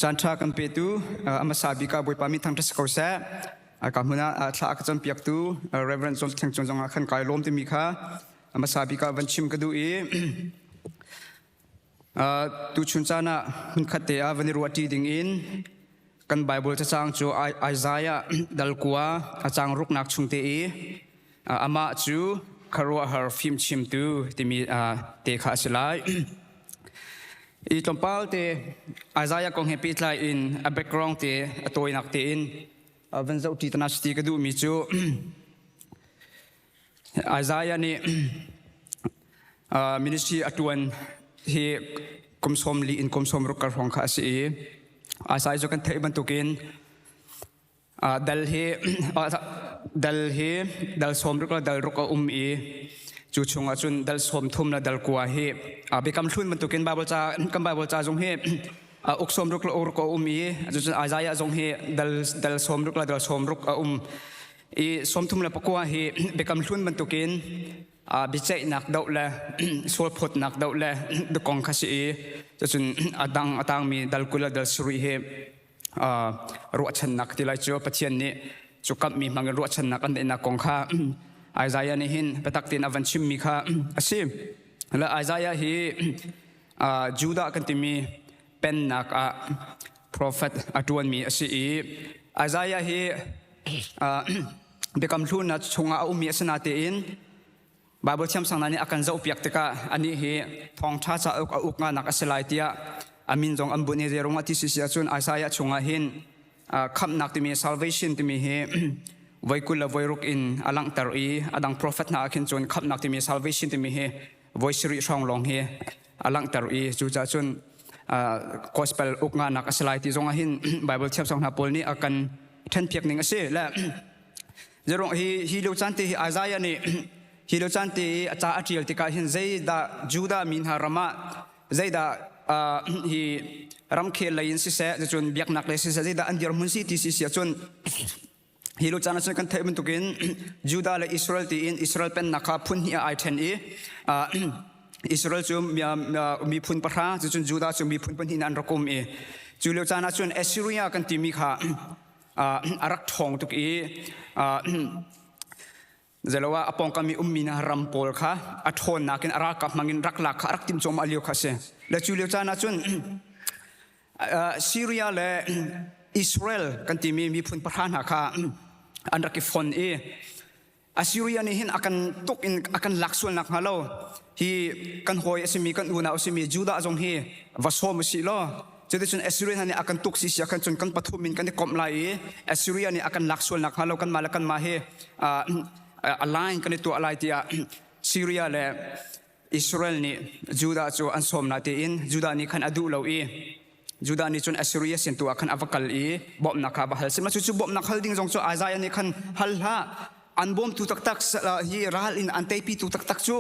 Caan ṭha kan petu a hmasa bik ah Bawipa min thangṭhat si ko seh. Ka hmun ah thla a ka cawnpiaktu Reverend John Thleng Cung zongah khan kai lawm timi kha a hmasa bik ah van chim ka duh i tuchun caan ah hmunkhat te ah van i ruahṭi ding in kan Bible cacang cu Isaiah dal kua a caang ruknak chung te i amah cu khuaruahhar fimchimtu timi te kha a si lai. I tlawmpal te Isaiah kong he pehtlai in a background te a tawinak te in van zoh ṭi tana si ti ka duhmi cu Isaiah nih ministry a ṭuan hi kum sawm li in kum sawm ruk kar hrawng kha a si i Isaiah cu kan theih bantukin Dal hi dal hi dal sawm ruk le dal ruk a um i cu chungah cun dal sawm thum le dal kua hi Biakam Hlun bantukin Bible ca kan Bible ca zong hi uk sawm ruk le uk ruk a um i cucun Isaiah zong hi dal dal sawm ruk le dal sawm ruk a um i sawm thum le pakua hi Biakam Hlun bantukin biaceihnak doh le sualphawtnak doh le kong kha si i cucun a dang a tangmi dal 20 le dal sarih hi ruahchannak ti lai cu Pathian nih cu kamhmi hmangin ruahchannak an neihnak kong kha Isaiah nih hin biatak tein a van chimmi kha a si. Le Isaiah hi Judah kan timi pennak ah prophet a ṭuanmi a si i Isaiah hi Biakam Hlun chungah a ummi a si natein Baibal thiamsang hna nih a kan zohpiak tikah anih hi thawngṭha cauk a uk nganak a si lai tiah a min zong an bunh i zeirung ah ti si si ahcun Isaiah chungah hin khamhnak timi salvation timi hi voi 20 le voi ruk in a langhter i a dang prophet hna ah khin cun khamhnak timi salvation timi hi voi sarih hrawng lawng hi a langhter i cucaah cun gospel uk nganak a si lai ti zong ah hin Bible thiamsang hna pawl nih a kan ṭhenpiak ning a si le Zeruang hi hi lio caan te hi Isaiah nih hi lio caan te i a ca a ṭial tikah hin zeidah Judah mi hna ram ah zeidah hi ramkhel lei in siseh cun biaknak lei siseh zeidah an dirhmun si ti si si ahcun hi lio caan ahcun kan theih bantukin Judah le Israel tiin Israel pennak kha phun hnih ah ai ṭhen i Israel cu miphun pahra cucun Judah cu miphun pahnih in an rak um i cu lio caan ahcun Assyria kan timi kha a rak ṭhawng tuk i zeilo ah a pawngkam i ummi hna ram pawl kha a ṭhawnnak in a ralkap hmangin rak lak kha a rak timh cuahmah lio kha a si. Le cu lio caan ah cun Syria le Israel kan timi miphun pahra hna kha an rak i fon i Assyria nih hin a kan tuk in a kan lak sual nak hnga lo hi kan hawi a simi kan unau a simi Judah zong hi va sawm usih law cuticun Assyria hna nih a kan tuk si sia khan cun kan pathum in kan i komh lai i Assyria nih a kan lak sual nak hnga lo kanmah le kanmah hi align kan i tuah lai tiah Syria le Israel nih Judah cu an sawm na tiin Judah nih khan a duh lo i Judah nih cun Assyria sin tu ah khan a va kal i bawmhnak kha a va hal. Sihmanhsehlaw cu bawmhnak hal ding zong cu Isaiah nih khan hal hlah. An bawmtu taktak hi ral in an teipitu taktak cu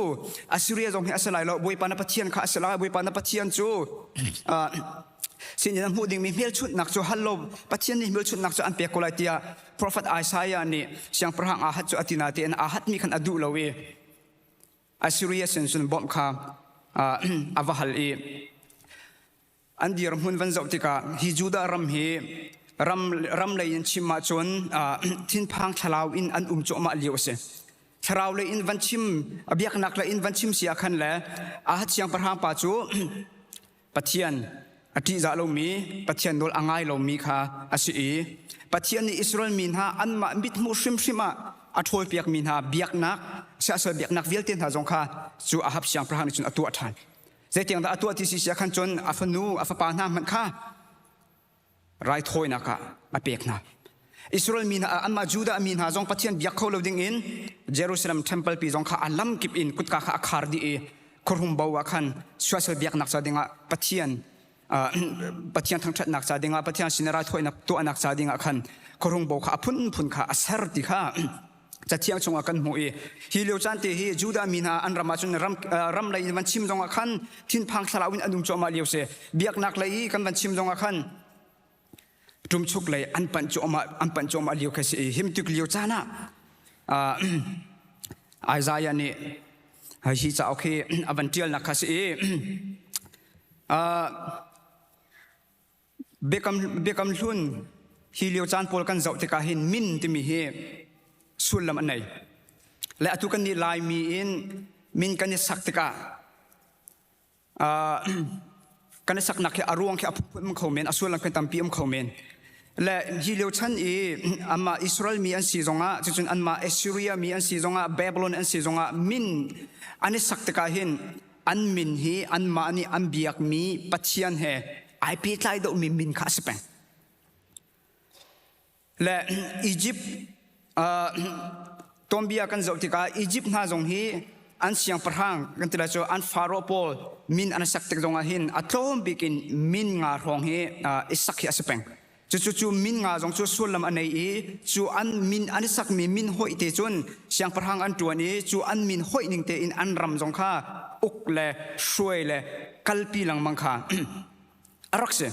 Assyria zong hi a si lai lo. Bawipa na Pathian kha a si lai. Bawipa na Pathian cu sin in a hmuh dingmi hmelchunhnak cu hal lo Pathian nih hmelchunhnak cu an pek ko lai tiah profet Isaiah nih siangpahrang Ahaz cu a ti natein Ahaz nih khan a duh lo i Assyria sin cun bawmh kha a va hal i an dirhmun van zoh tikah hi Judah ram hi ram ram lei in chim ahcun thinphang thlalau in an um cuahmah lio a si. Thlarau lei in van chim a biaknak lei in van chim si ah khan le Ahaz siangpahrang pa cu Pathian a ṭihzah lomi Pathian nawl a ngai lomi kha a si i Pathian nih Israel mi hna anmah mithmuh hrimhrim ah a ṭhawlpiakmi hna biaknak siasal biaknak vialte hna zong kha cu Ahab siangpahrang nih cun a tuah ṭhan. Zeitiang dah a tuah ti si sia khan cun a fanu a fapa hna hmanh kha raithawinak ah a pek hna. Israel mi hna anmah Judah mi hna zong Pathian biak kho lo ding in Jerusalem temple pi zong kha a lam kip in kutka kha a khar dih i khuahrum bo ah khan suasal biaknak ca dingah Pathian Pathian thangṭhatnak ca dingah Pathian sin raithawinak tuahnak ca dingah khan khuahrum bo kha a phunphun kha a ser ti kha Cathiang chungah kan hmuh i hi lio caan te hi Judah mi hna an ram ah cun ram, ram lei in van chim zongah khan thinphang thlarau in an um cuahmah lio si. Biaknak lei i kan van chim zongah khan ṭumchuk lei an panh cuahmah an panh cuahmah lio kha si i him tuk lio caan ah Isaiah nih hi cauk hi a van ṭialnak kha si i. Biakam hlun hi lio caan pawl kan zoh tikah hin min timi hi sullam a nei. Le atu kan nih Laimi in min kan i sak tikah kan i saknak hi a ruang khi a phunphun um kho men, a sullam khi tampi um kho men. Le hi lio chan i amah Israel mi an si zongah cucun anmah Assyria mi an si zongah Babylon an si zongah min an i sak tikah hin an min hi anmah nih an biakmi Pathian he ai pehtlai deuhmi min kha a si peng. Le Egypt tuanbia kan zoh tikah Egypt hna zong hi an siangpahrang kan ti lai cu an Pharaoh pawl min an sak tik zongah hin a tlawm bik in min nga hrawng hi i sak hi a si peng. Cucu cu min nga zong cu sullam a nei i cu an min an i sakmi min hoih te cun siangpahrang an ṭuan i cu an min hoih ning tein an ram zong kha uk le hruai le kalpi lengmang kha a rak si.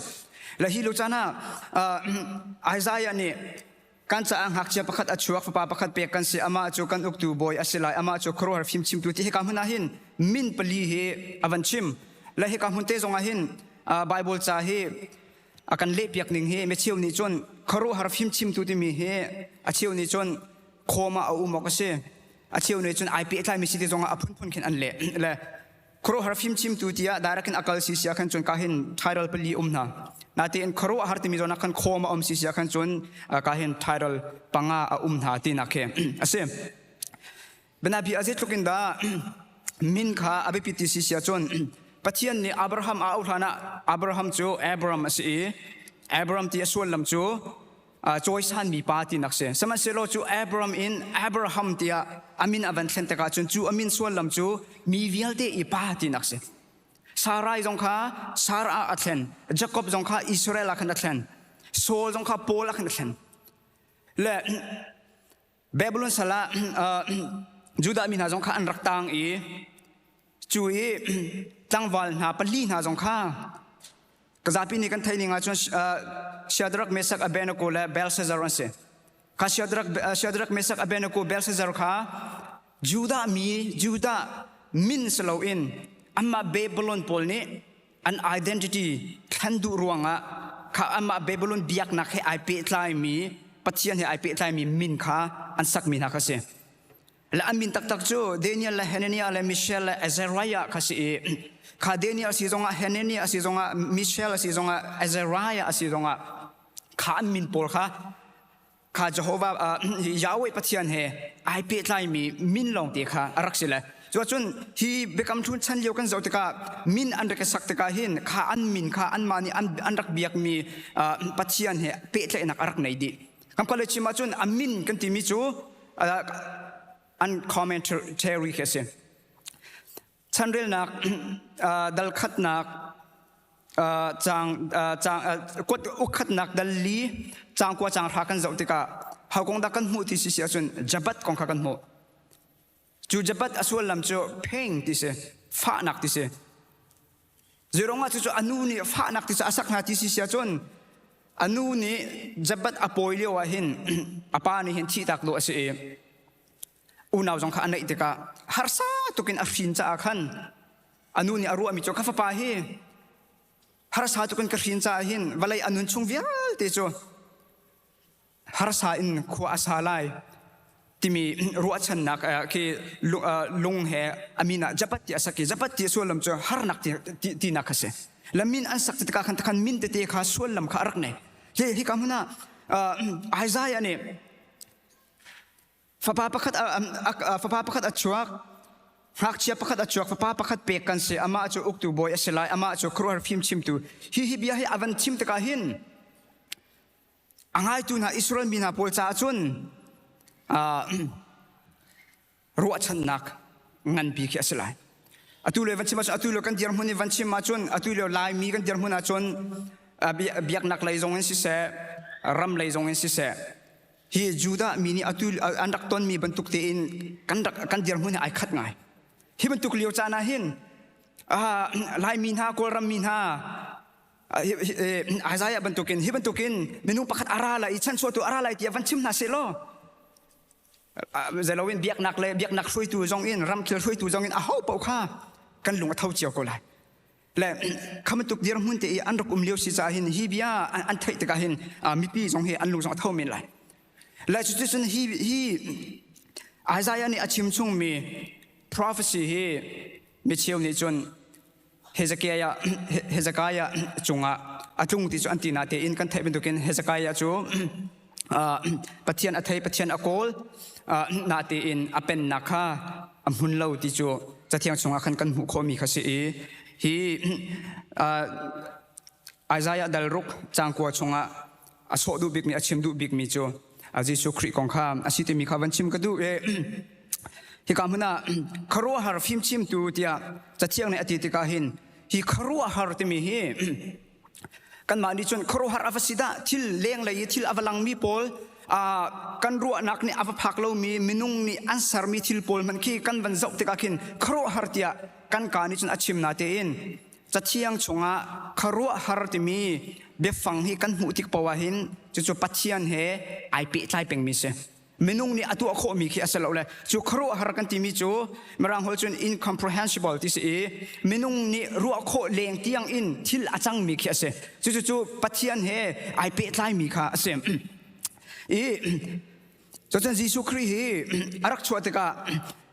Le hi lo caan ah Isaiah nih kan caah ngakchia pakhat a chuak fapa pakhat pek kan si amah cu kan uktu bawi a si lai amah cu khuaruahhar fimchimtu ti hika hmun ah hin min pali hi a van chim le hika hmun te zong ah hin Bible ca hi a kan lehpiak ning hi micheu nih cun khuaruahhar fimchimtu timi hi a cheu nih cun khawm ah a um awk a si a cheu nih cun ai pehtlaimi si ti zongah a phunphun khin an leh le khuaruahhar fimchimtu tiah direct in a kal si sia khan cun ka hin title pali um hna natein khuaruahhar timi zawn ah khan khawm a um si sia khan cun ka hin title panga a um hna tinak khi a si Bianabi a zeitluk in dah min kha a biapit ti si sia cun Pathian nih Abraham a auh hlan ah Abraham cu Abram a si i Abram ti a sullam cu cawisanmi pa tinak si. Sihmanhsehlaw cu Abram in Abraham tiah a min a van thlen tikah cun cu a min sullam cu mi vialte i pa tinak si. Sarai zong kha Sarah a thlen, Jakob zong kha Israel ah khan a thlen, Saul zong kha Paul ah khan a thlen. Le Babylon sal ah Judah mi hna zong kha an rak tang i cu i tlangval hna pali hna zong kha ka zapi nih kan theih ning ahcun Shadrach, Meshach, Abednego le Belshazzar an si. Kha Shadrach, Meshach, Abednego, Belshazzar kha Judah mi Judah min si loin anmah Babylon pawl nih an identity thlen duh ruangah kha amah Babylon biaknak he ai pehtlaimi Pathian he ai pehtlaimi min kha an sakmi hna kha si. Le an min taktak cu Daniel le Hananiah le Mishael le Azariah kha si i kha Daniel si zongah Hananiah si zongah Mishael si zongah Azariah si zongah kha an min pawl kha kha Jehovah Yahweh Pathian he ai pehtlaimi min lawngte kha a rak si le cuacun hi biakam hlun chan lio kan zoh tikah min an rak i sak tikah hin kha an min kha anmah nih an rak biakmi Pathian he pehtlaihnak a rak nei dih kan khualei chim ahcun a min kan timi cu an commentary khi a si Chanrelnak dal khatnak caang caang kuat ukkhatnak dal li caang kua caang hra kan zoh tikah ho kong dah kan hmuh ti si si ahcun Jabat kong kha kan hmuh. Cu Jabat a sullam cu pheng ti si, fahnak ti si. Zeirong ah cucu a nu nih fahnak ti cu a sak hna ti si si ahcun a nu nih Jabat a pawi lio ah hin a pa nih hin thihtak dawh a si i unau zong kha a neih tikah harsa tukin a hrin caah khan a nu nih a ruahmi cu ka fapa hi harsa tukin ka hrin caah hin vawlei a nun chung vialte cu harsa in khua a sa lai timi ruahchannak khi lung he a min ah japat ti a sak i japat ti sullam cu harnak tinak kha si la min an sak tikah khan khan min tete kha sullam kha a rak nei hi hika hmun ah Isaiah nih Fapa pakhat fapa pakhat a chuak, ngakchia pakhat a chuak, fapa pakhat pek kan si, amah cu uktu bawi a si lai, amah cu khuaruahhar fimchimtu. Hi hi bia hi a van chim tikah hin a ngaitu hna Israel mi hna pawl caah cun ruahchannak nganpi khi a si lai. Atu le van chim ahcun atu lio kan dirhmun i van chim ahcun atu lio Laimi kan dirhmun ahcun biaknak lei zong in siseh, ram lei zong in siseh, Hi Judah mi nih atu an rak tonmi bantuk tein kan rak kan dirhmun hi ai khat ngai. Hi bantuk lio caan ah hin Laimi hna, Kawlram mi hna Isaiah bantukin hi bantukin minung pakhat a ra lai i chanchuahtu a ra lai tiah van chim hna seh law zeiloin biaknak le biaknak hruaitu zong in ramkhel hruaitu zong in aho paoh kha kan lung a tho cio ko lai. Le kha bantuk dirhmun te i an rak um lio si caah hin hi bia an theih tikah hin mipi zong hi an lung zong a tho men lai. Le cuticun hi hi Isaiah nih a chim chungmi prophecy hi micheu nih cun Hezekiah Hezekiah cungah a tlung ti cu an ti na tein kan theih bantukin Hezekiah cu Pathian a thei Pathian a kawl na tein a pennak kha a hmun lo ti cu cathiang chungah khan kan hmuh khawhmi kha si i hi Isaiah dal ruk cangkua chungah a sawh duh bikmi a chim duh bikmi cu Jesuh Khrih kong kha a si timi kha van chim ka duh i hika hmun ah khuaruahhar fimchimtu tiah cathiang nih a ti tikah hin hi khuaruahhar timi hi kanmah nih cun khuaruahhar a va si dah thil lenglei i thil a va langmi pawl kan ruahnak nih a va phak lomi minung nih an sermi thil pawl hmanh khi kan van zoh tikah khin khuaruahhar tiah kan kaa nih cun a chim na tein Cathiang chungah khuaruahhar timi biafang hi kan hmuh tik poah hin cucu Pathian he ai pehtlai pengmi si. Minung nih a tuah khawhmi khi a si lo le cu khuaruahhar kan timi cu Mirang holh cun incomprehensible ti si i minung nih ruah khawh leng tiang in thil a cangmi khi a si. Cucu cu Pathian he ai pehtlaimi kha a si. I Cucun Jesuh Khrih hi a rak chuah tikah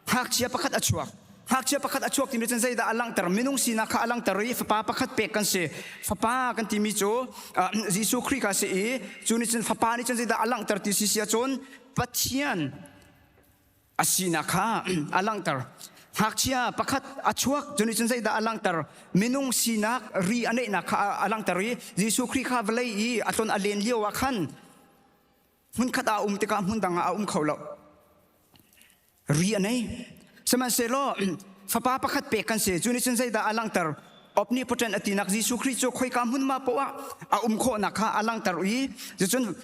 ngakchia pakhat a chuak. Ngakchia pakhat a chuak timi cun zeidah a langhter? Minung sinak kha a langhter i fapa pakhat pek kan si. Fapa kan timi cu Jesuh Khrih kha a si i cu nih cun fapa nih cun zeidah a langhter ti si si ahcun Pathian a sinak kha a langhter. Ngakchia pakhat a chuak cu nih cun zeidah a langhter? Minung sinak ri a neihnak kha a langhter i Jesuh Khrih kha vawlei i a tlon a len lio ah khan hmunkhat ah a um tikah hmun dang ah a um kho lo ri a nei sihmanhsehlaw fapa pakhat pek kan si cu nih cun zeidah a langhter omnipotent a tinak Jesuh Khrih cu khoika hmunhma poah a um khawhnak kha a langhter i cucun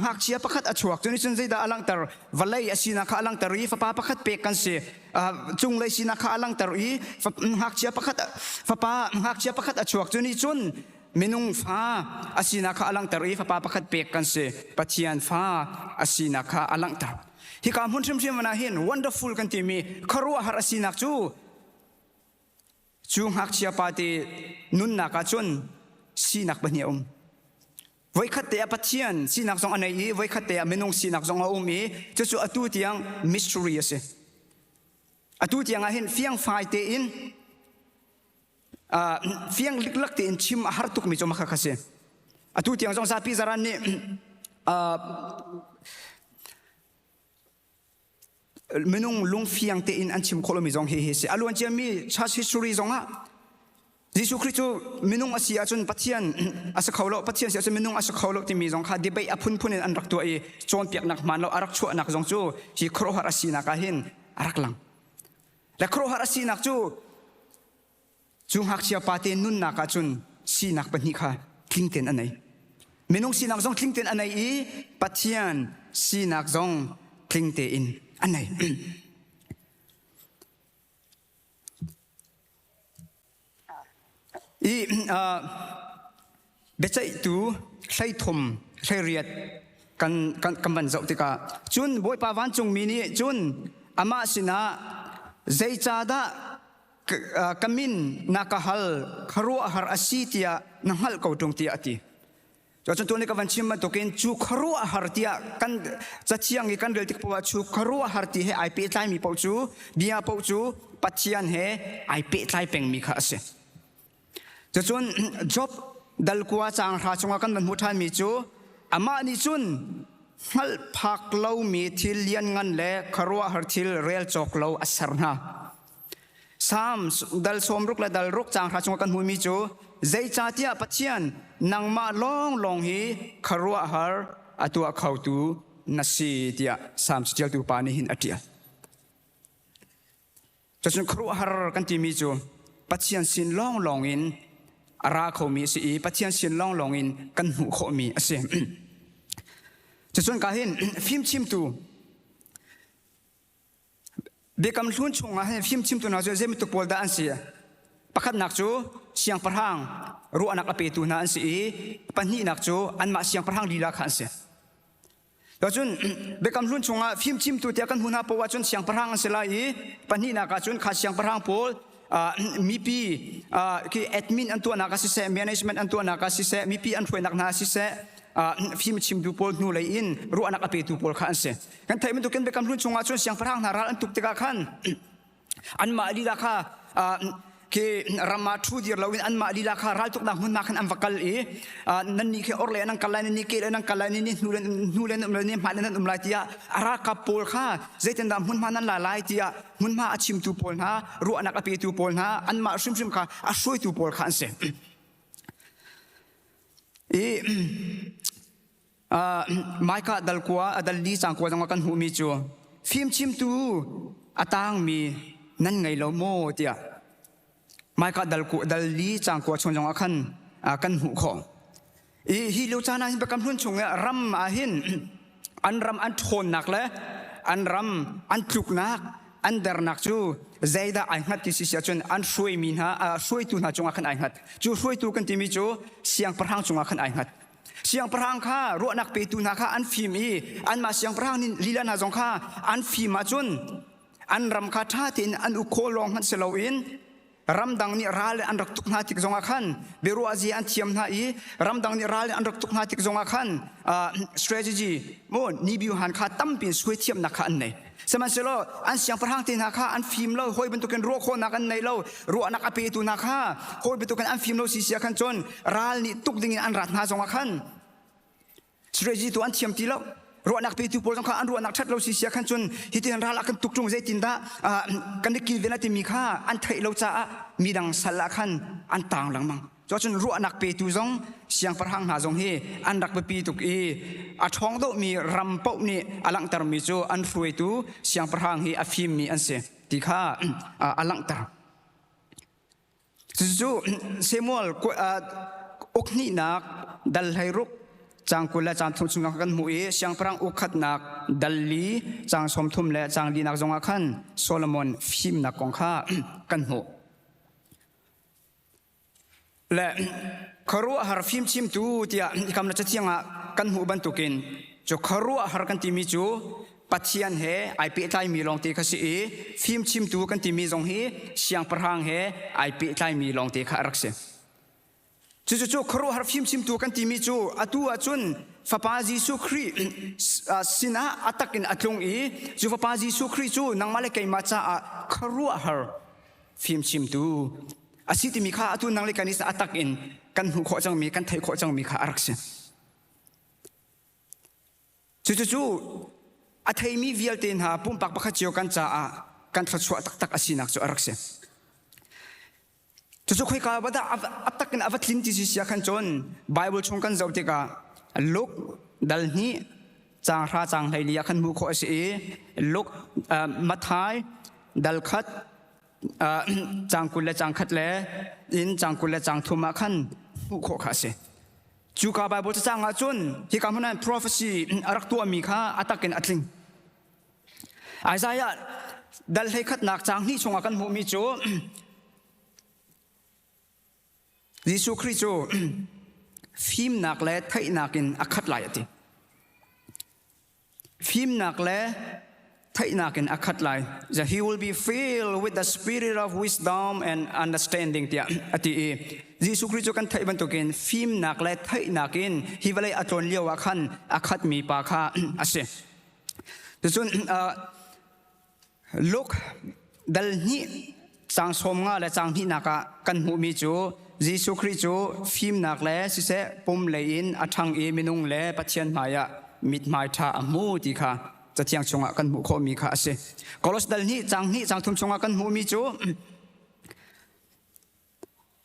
ngakchia pakhat a chuak cu nih cun zeidah a langhter vawlei a sinak kha a langhter i fapa pakhat pek kan si cunglei sinak kha a langhter i ngakchia pakhat fapa ngakchia pakhat a chuak cu nih cun Minung fa a sinak kha a langhter i fapa pakhat pek kan si. Pathian fa a sinak kha a langhter. Hika hmun hrimhrim ah hin wonderful kan timi khuaruahhar a sinak cu cu ngakchia pa te nunnak ah cun sinak pahnih a um. Voikhat te ah Pathian sinak zong a nei i voikhat te ah minung sinak zong a um i cucu atu tiang mystery a si. Atu tiang ah hin fiangfai tein fiang liklak tein chim a har tukmi cu makha kha si. Atu tiang zong zapi zaran nih minung lungfiang tein an chim khawh lomi zong hi hi si. A luan ciami church history zong ah Jesuh Khrih cu minung a si ahcun Pathian a si kho lo, Pathian si ahcun minung a si kho lo timi zong kha debate a phunphun in an rak tuah i cawnpiaknak hmaan lo a rak chuahnak zong cu hi khuaruahhar a sinak ah hin a rak lang. Le khuaruahhar a sinak cu Cu ngakchia pate nunnak ah cun sinak pahnih kha tling tein a nei. Minung sinak zong tling tein a nei i Pathian sinak zong tling tein a nei. I biaceihtu 13 18 kan kan kan van zoh tikah cun Bawipa vancungmi nih cun amah sinah zeicahdah ka min na ka hal khuaruahhar a si tiah na hngalh ko ṭung tiah a ti. Cun tuan i ka van chim bantukin cu khuaruahhar tiah kan cathiang i kan rel tik poah cu khuaruahhar ti he ai pehtlaimi paoh cu bia paoh cu Pathian he ai pehtlai pengmi kha a si. Cucun Job dal kua caang hra chungah kan van hmuh ṭhanmi cu amah nih cun hngalh phak lomi thil lianngan le khuaruahhar thil rel cawk lo a ser hna. Psalm dal 60 le dal ruk caang hra chungah kan hmuhmi cu zeicahtiah Pathian nangmah lawnglawng hi khuaruahhar a tuah khotu na si tiah Psalm caṭialtu pa nih hin a ṭial. Cucun khuaruahhar kan timi cu Pathian sin lawnglawng in a ra khomi a si i Pathian sin lawnglawng in kan hmuh khawhmi a si. Cucun ka hin fimchimtu Biakam Hlun chungah hin fimchimtu hna cu zeibantuk pawl dah an si? Pakhatnak cu siangpahrang ruahnak a petu hna an si i pahnihnak cu anmah siangpahrang lila kha an si. Cun Biakam Hlun chungah fimchimtu tiah kan hmu hna poah cun siangpahrang an si lai i pahnihnak ah cun kha siangpahrang pawl Mipi khi admin an tuahnak ah siseh, management an tuahnak ah siseh, mipi an hruainak hna siseh, fim chimtu pawl hnu lei in ruahnak a petu pawl kha an si. Kan theih bantukin Biakam Hlun chungah cun siangpahrang hna ral an tuk tikah khan anmah lila kha khi ram ah ṭhu dir loin anmah lila kha raltuknak hmunhma khan an va kal i nannih khi orhlei nan kal lai, nannih kehlei nan kal lai, nannih hnulei nan um lai, nannih hmailei nan um lai tiah a ralkap pawl kha zeitindah hmunhma nan la lai tiah hmunhma a chimtu pawl hna, ruahnak a petu pawl hna, anmah hrimhrim kha a hruaitu pawl kha an si. I Micah dal kua a dal li cang kua zong ah kan hmuhmi cu fimchimtu a tangmi nan ngei lo maw tiah Micah dal dal li cang kua chung zong ah khan kan hmuh khawh. I hi lio caan ah hin Biakam Hlun chung i ram ah hin an ram an ṭhawnnak le an ram an tluknak an dernak cu zeidah ai hngat ti si si ahcun an hruaimi hna hruaitu hna cungah khan ai hngat. Cu hruaitu kan timi cu siangpahrang cungah khan ai hngat. Siangpahrang kha ruahnak petu hna kha an fim i anmah siangpahrang lila hna zong kha an fim ahcun an ram kha ṭha tein an uk khawh lawng hmanh si loin ramdang nih ral an rak tuk hna tik zongah khan biaruahzi an thiam hna i ramdang nih ral an rak tuk hna tik zongah khan strategy mu nibiuhan kha tampi in suai thiamnak kha an nei. Sihmanhsehlaw an siangpahrang te hna kha an fim lo, hawi bantukin ruah khawhnak an nei lo, ruahnak a petu hna kha hawi bantukin an fim lo si sia khan cun ral nih tuk dingin an rat hna zongah khan strategy tu an thiam ti lo. Ruahnak petu pawl zong kha an ruahnak ṭhat lo si sia khan cun hitin ral a kan tuk ṭung zeitindah kan i kilven a timi kha an theih lo caah midang sal ah khan an taang lengmang. Cuacun ruahnak petu zong siangpahrang hna zong hi an rak biapi tuk i a ṭhawng deuhmi ram paoh nih a langhtermi cu an hruaitu siangpahrang hi a fimmi an si ti kha a langhter. Cucu Samuel uk hnihnak dal 16 caang 20 le caang thum chungah kan hmuh i siangpahrang uk khatnak dal li caang 30 le caang linak zongah khan Solomon fimnak kong kha kan hmuh. Le khuaruahhar fimchimtu tiah hikam na cathiang ah kan hmuh bantukin cu khuaruahhar kan timi cu Pathian he ai pehtlaimi lawngte kha si i fimchimtu kan timi zong hi siangpahrang he ai pehtlaimi lawngte kha a rak si. Cucu khuaruahhar fimchimtu kan timi cu atu ahcun Fapa Jesuh Khrih sinah a tak in a tlung i cu Fapa Jesuh Khrih cu nangmah le keimah caah khuaruahhar fimchimtu a si timi kha atu nang le kan a tak in kan hmuh khawh cangmi kan theih khawh cangmi kha a rak si. Cucu a theimi vialte hna pumpak pakhat cio kan caah kan thluachuah taktak a sinak cu a rak si. Cucu khoika va dah a tak in a va tlin ti si sia khan cun Bible chung kan zoh tikah Luke dal hnih caang hra caang 14 ah khan hmuh khawh a si i Luke Matthai dal khat caang 20 le caang khat le in caang 20 le caang thum ah khan hmuh khawh kha a si. Cuka Bible cacang ah cun hika hmun ah prophecy a rak tuahmi kha a tak in a tling. Isaiah dal 11nak caang hnih chungah kan hmuhmi cu Jesuh Khrih cu fimnak le theihnak in a khat lai a ti. Fimnak le theihnak in a khat lai. He will be filled with the spirit of wisdom and understanding tiah a ti i Jesuh Khrih cu kan theih bantukin fimnak le theihnak in hi vawlei a tlawn lio ah khan a khatmi pa kha a si. Cucun Luke dal hnih caang 50 le caang hnihnak ah kan hmuhmi cu Jesuh Khrih cu fimnak le siseh pum lei in a ṭhang i minung le Pathian hmaiah mithmai ṭha a hmu ti kha Cathiang chungah kan hmuh khawhmi kha a si. Kolos dal hnih caang hnih caang thum chungah kan hmuhmi cu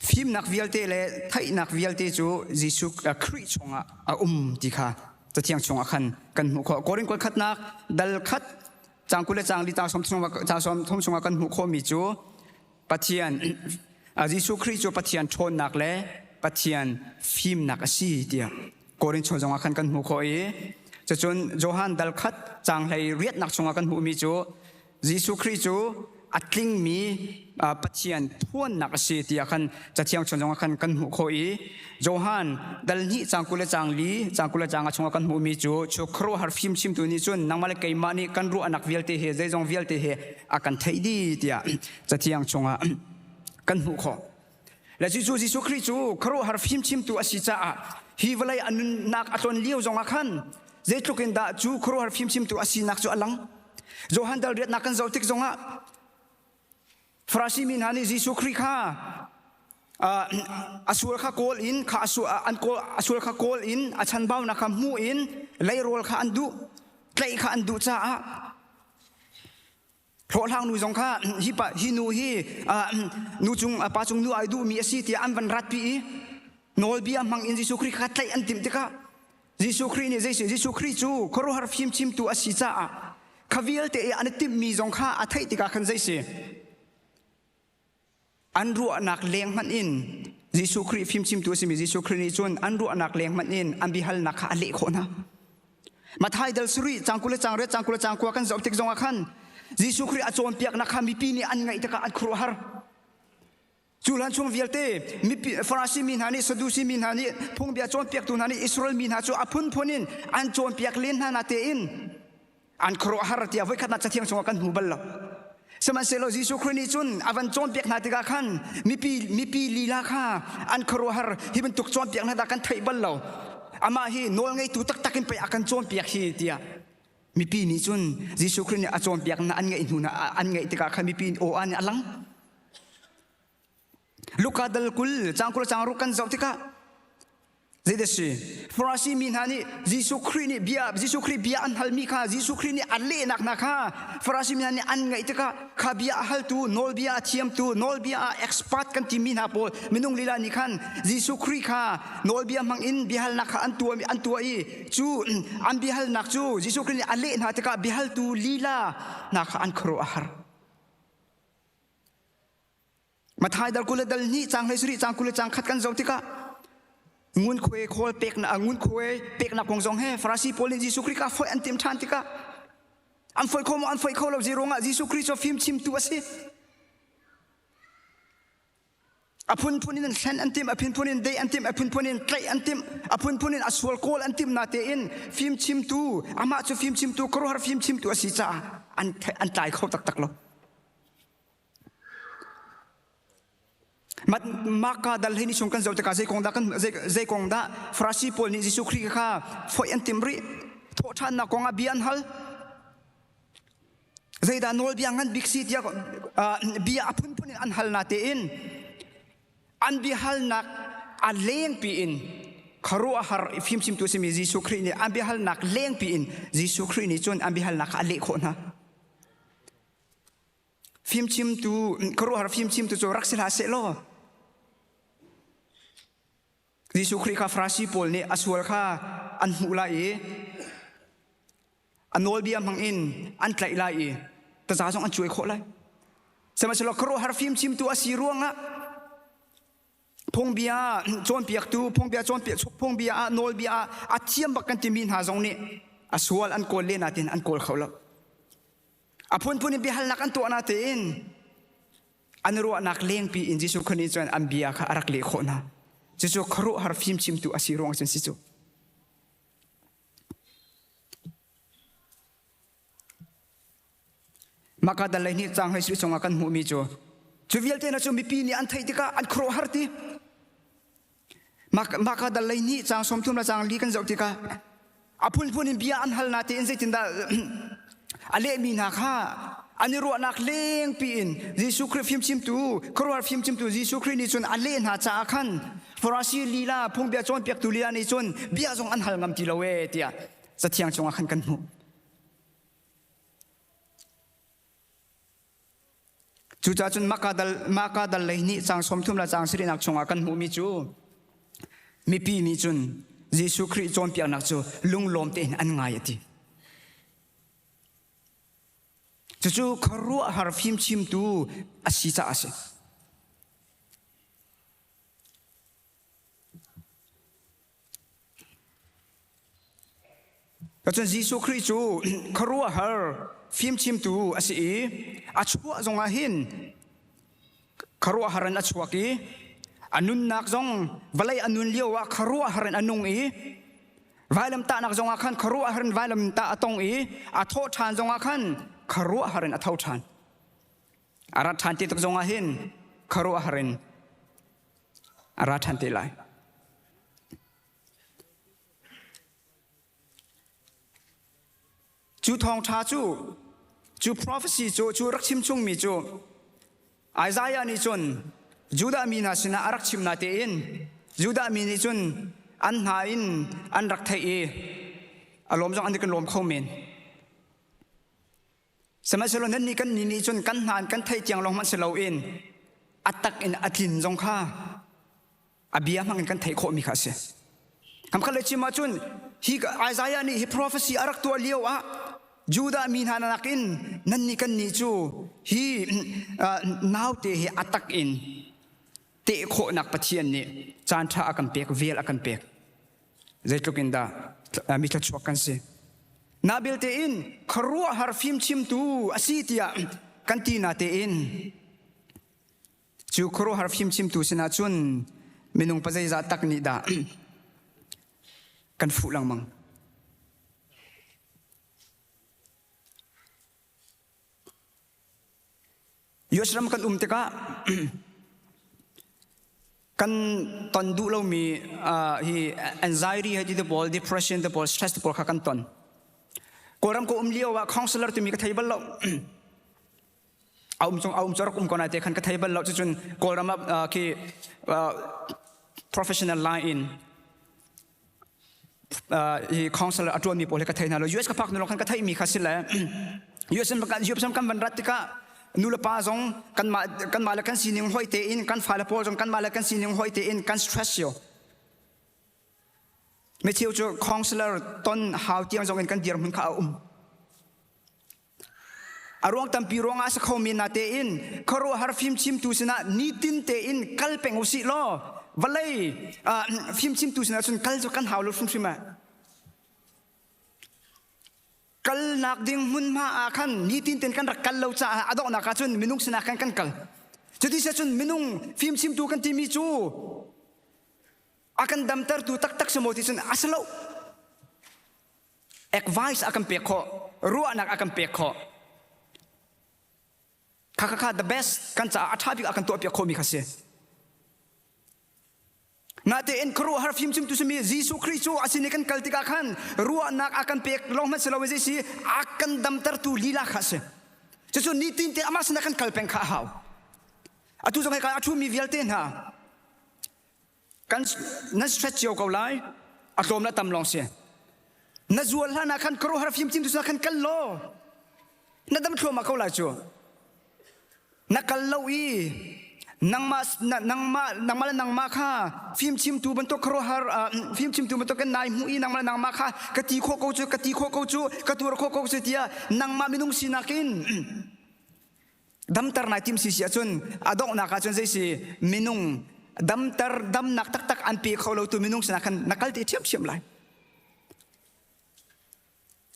Fimnak vialte le theihnak vialte cu Jesuh Khrih chungah a um ti kha Cathiang chungah khan kan hmuh khawh. Korin kual khatnak dal khat caang 20 le caang li caang 30 chungah kan hmuh khawhmi cu Pathian Jesuh Khrih cu Pathian ṭhawnnak le Pathian fimnak a si tiah Korin chung zongah khan kan hmuh khawh i cucun Johan dal khat caang 18nak chungah kan hmuhmi cu Jesuh Khrih cu a tlingmi Pathian phuannak a si tiah khan Cathiang chung zongah khan kan hmuh khawh i Johan dal hnih caang 20 le caang li caang 20 le caang chungah kan hmuhmi cu cu khuaruahhar fimchimtu nih cun nangmah le keimah nih kan ruahnak vialte he zeizong vialte he a kan theih dih tiah Cathiang chungah. kan hmuh khawh. Le cu Jesuh Khrih cu khuaruahhar fimchimtu a si caah hi vawlei a nunnak a tlawn lio zongah khan zeitluk in dah cu khuaruahhar fimchimtu a sinak cu a lang. Johan dal riatnak kan zoh tik zongah Farasi mi hna nih Jesuh Khrih kha a sual kha kawl in kha an kawl a sual kha kawl in a chanbaunak kha hmu in leirawl kha an duh tlaih kha an duh caah hlawhhlang nu zong kha hi pa hi nu hi nu cung pa cung nu ai duhmi a si tiah an van ratpi i nawlbia hmang in Jesuh Khrih kha tlaih an timh tikah Jesuh Khrih nih Jesuh Khrih cu khuaruahhar fimchimtu a si caah kha vialte i an i timhmi zong kha a theih tikah khan zei si an ruahnak leng hmanh in Jesuh Khrih fimchimtu a simi Jesuh Khrih nih cun an ruahnak leng hmanh in an biahalnak kha a leh khawh hna. Mathai dal sarih cang 20 le cang riat cang 20 le cang kua kan zoh tik zongah khan Jesuh Khrih a cawnpiaknak kha mipi nih an ngaih tikah an khuaruahhar. Cu hlan chung vialte mipi Farasi mi hna nih Sadusi mi hna nih phungbia cawnpiaktu hna nih Israel mi hna cu a phunphun in an cawnpiak len hna na tein an khuaruahhar tiah voikhatnak cathiang chungah kan hmu bal lo. Sihmanhsehlaw Jesuh Khrih nih cun a van cawnpiak hna tikah khan mipi mipi lila kha an khuaruahhar hi bantuk cawnpiak hna dah kan theih bal lo. Amah hi nawlngeitu taktak in pei a kan cawnpiak hi tiah mipi nih cun Jesuh Khrih nih a cawnpiak hna an ngaih hnu hna an ngaih tikah khan mipi aw an a lang. Luka dal 20 cang 20 cang ruk kan zoh tikah zeidah si Farasi mi hna nih Jesuh Khrih nih bia Jesuh Khrih bia an halmi kha Jesuh Khrih nih a lehnak hna kha Farasi mi hna nih an ngaih tikah kha bia a haltu nawlbia a thiamtu nawlbia ah expert kan timi hna pawl minung lila nih khan Jesuh Khrih kha nawlbia hmang in biahalnak kha an tuah an tuah i cu an biahalnak cu Jesuh Khrih nih a leh hna tikah biahaltu lila hna kha an khuaruah a har. Mathai dal 20 le dal hnih cang hlei sarih cang 20 le cang khat kan zoh tikah ngunkhuai khawl peknak ngunkhuai peknak kong zong he Farasi pawl nih Jesuh Khrih kha foih an tim ṭhan tikah an foih kho maw an foih kho lo ruangah Jesuh Khrih cu fimchimtu a si. A phunphun in hlen an timh, a phunphun in deih an timh, a phunphun in tlaih an timh, a phunphun in a sual kawl an timh na tein fimchimtu amah cu fimchimtu khuaruahhar fimchimtu a si caah an an tlai kho taktak lo. Maka dal hei ni chung kan zoh tikah zei kong dah kan zei kong dah Farasi pawl nih Jesuh Khrih kha foih an timh rih thawhṭhannak kong ah bia an hal zeidah nawlbia ngan bik si tiah bia a phunphun in an hal na tein an biahalnak a lengpi in khuaruahhar fimchimtu simi Jesuh Khrih nih an biahalnak lengpi in Jesuh Khrih nih cun an biahalnak kha a leh khawh hna. Fimchimtu khuaruahhar fimchimtu cu rak si hlah seh law Jesuh Khrih kha Farasi pawl nih a sual kha an hmuh lai i a nawlbia hmang in an tlaih lai i taza zong an cuai khawh lai. Sihmanhsehlaw khuaruahhar fimchimtu a si ruangah phungbia cawnpiaktu phungbia cawnpiak phungbia ah nawlbia ah a thiam bak kan timi hna zong nih a sual an kawl len natin an kawl kho lo. A phunphun in biahalnak an tuah natein an ruahnak lengpi in Jesuh Khrih nih cun an bia kha a rak leh khawh hna. Cucu khuaruahhar fimchimtu a si ruang cun si cu. Maka dal lei hnih cang hei sui chungah kan hmuhmi cu cu vialte na cu mipi nih an theih tikah an khuaruahhar ti. Maka dal lei hnih cang 30 le cang li kan zoh tikah a phunphun in bia an hal na tein zeitindah a lehmi hna kha an i ruahnak lengpi in Jesuh Khrih fimchimtu khuaruahhar fimchimtu Jesuh Khrih nih cun a leh hna caah khan Farasi lila phungbia cawnpiaktu lila nih cun bia zong an hal ngam ti lo ee tiah cathiang chungah khan kan hmuh. Cucaah cun Maka dal lei nih caang 30 le caang sarihnak chungah kan hmuhmi cu mipi nih cun Jesuh Khrih cawnpiaknak cu lunglawm tein an ngai a ti. Cucu khuaruahhar fimchimtu a si caah a si. Cun Jesuh Khrih cu khuaruahhar fimchimtu a si i a chuah zongah hin khuaruahhar in a chuak i a nunnak zong vawlei a nun lio ah khuaruahhar in a nung i vailamtahnak zongah khan khuaruahhar in vailamtah a tong i a thawh ṭhan zongah khan khuaruahhar in a tho ṭhan. A rat ṭhan ti tuk zongah hin khuaruahhar in a ra ṭhan te lai. Cu thawngṭha cu, cu prophecy cu, cu rak chim chungmi cu Isaiah nih cun Judah mi hna sinah a rak chim na tein Judah mi nih cun an hna in an rak theih i a lawm zong an kan lawm kho men. Sihmanhsehlaw nannih kan nih nih cun kan hna in kan theih tiang lawng hmanh si loin a tak in a tlin zong kha a bia hmang in kan theih khawhmi kha a si. Kamkhat le chim ahcun hi Isaiah nih hi prophecy a rak tuah lio ah Judah mi hna nakin nannih kan nih cu hi naute hi a tak in teh khawhnak Pathian nih caan ṭha a kan pek, vel a kan pek. Zeitluk in dah mi thluachuak kan si. Na belte in khuaruahhar fimchimtu a si tiah kan ti na tein Cu khuaruahhar fimchimtu sinah cun minung pazeizah tak nih dah kan fuh lengmang. US ram kan um tikah kan ton duh lomi hi anxiety hi ti te pawl depression te pawl stress te pawl kha kan ton. Kawlram ka um lio ah counselor timi ka thei bal lo. A um chung a um cu rak um ko na te khan ka thei bal lo cucun kawlram ah khi professional line in hi counselor a tuanmi pawl hi ka thei hna lo. US ka phak hnu lawng khan ka theihmi kha si le US US kan van rat tikah nu le pa zong kanmah kanmah le kan sining hoi tein kan fale pawl zong kanmah le kan sining hoi tein kan stress yo. Micheu cu counselor ton hau tiang zong in kan dirhmun kha a um. A ruang tampi ruangah a si kho men natein khuaruahhar fimchimtu sinah nitin tein kal peng usih law vawlei fimchimtu sinah cun kal cu kan hau lo hrimhrim ah. Kalnak ding hmunhma ah khan nitin tein kan rak kal lo caah a donghnak ah cun minung sinah khan kan kal. Cuti si cun minung fimchimtu kan timi cu a kan damtertu taktak si maw ti cun a si lo. Advice a kan pek khawh, ruahnak a kan pek khawh. Kha kha kha the best kan caah a ṭha bik a kan tuahpiak khawhmi kha si. Natein khuaruahhar fimchimtu simi Jesuh Khrih cu a sin i kan kal tikah khan ruahnak a kan pek lawng hmanh si loin zei si a kan damtertu lila kha a si. Cucu nitin te amah sinah kan kal peng kha a hau. Atu zong hika a ṭhumi vialte hna kan nan stretch cio ko lai a tlawm le tam lawng si na zual hlan ah khan khuaruahhar fimcim tu khan kal law na dam thluahmah ko lai cu na kal lo i nangmah nangmah nangmah le nangmah kha fimchimtu bantuk khuaruahhar fimchimtu bantuk kan nai hmuh i nangmah le nangmah kha ka ti khawh ko cu ka ti khawh ko cu ka tuar khawh ko cu tiah nangmah minung sinak in Damter nai tim si si ahcun a donghnak ahcun zei si minung damter damnak taktak an pe kho lo tu minung sinah khan na kal te ṭhiamṭhiam lai.